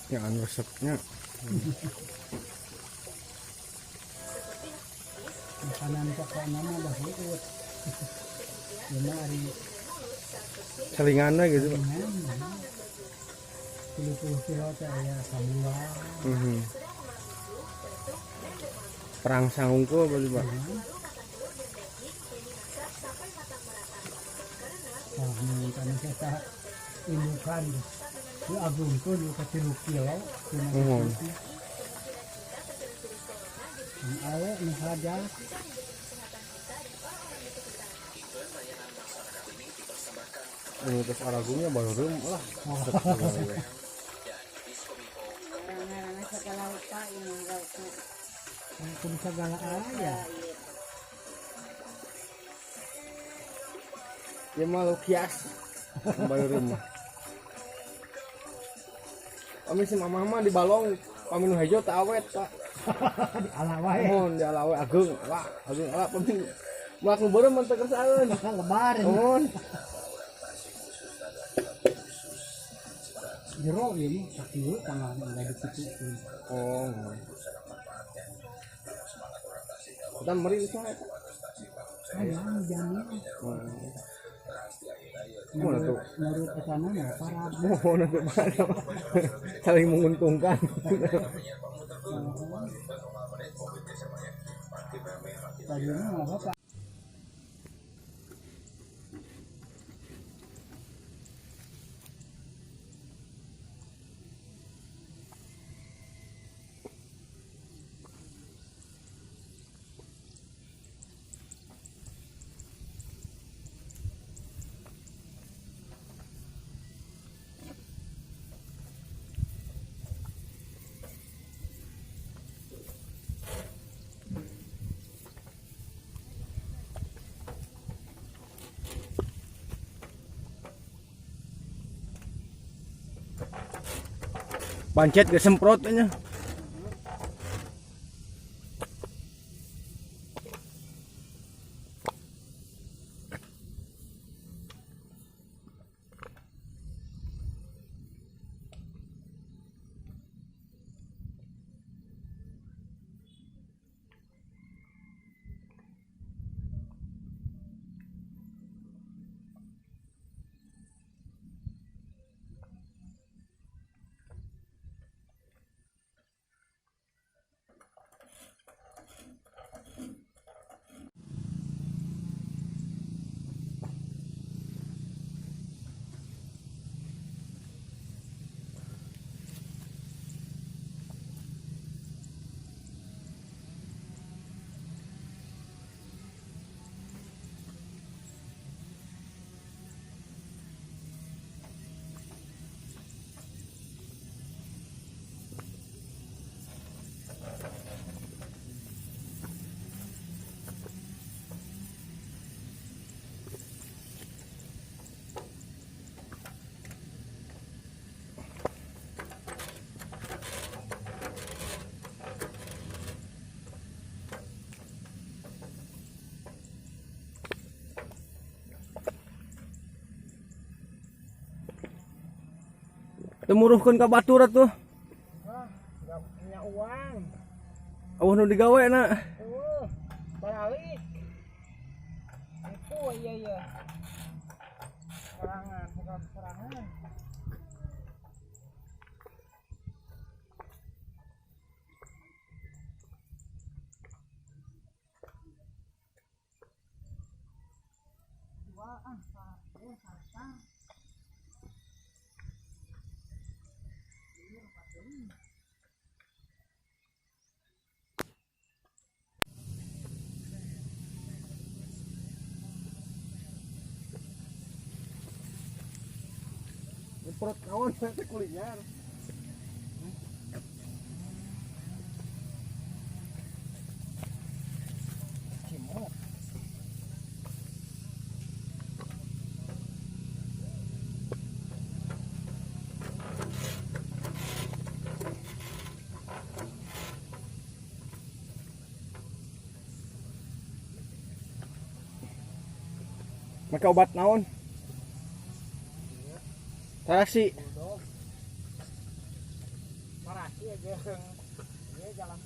Ya anu resepnya. Makanan pokoknya mah dah huut. Cuma hari selingannya gitu Pak. 30 kilo teh aya sabulan. Perang sangungkul berarti Pak. Oh, kan kita indukan di agung tuh di 3 kilo. Awe nu saja. Ini terus aragungnya baru rem lah. Segala aya. Ya malu kias baru rumah. Kami si mama mah di balong, kami nu hejo tak awet Pak. Di ala wae. Mohon di ala wae ageung, lah ageung ala penting. Melak nu beureum teu kersaeun. Lebar. Mohon. Jero ieu mah sakieu tanggal udah dikitukeun. Oh. Kita meri bisa eta. Aya jamin. Mana tuh? Menurut etana mah parah. Mohon tuh saling menguntungkan. Tadi mah apa? Pancet ke semprot nya. Temuruhkeun ka batur atuh. Wah, enggak punya uang. Eueuh nu digawe na. Eueuh, balik. Itu iya iya. Serangan, bukan serangan. Dua ah, satu, satu. Perut kawan teh kulitnya. Cimok. Make obat naon? Tarasi. Koperasi jeung ieu jalan.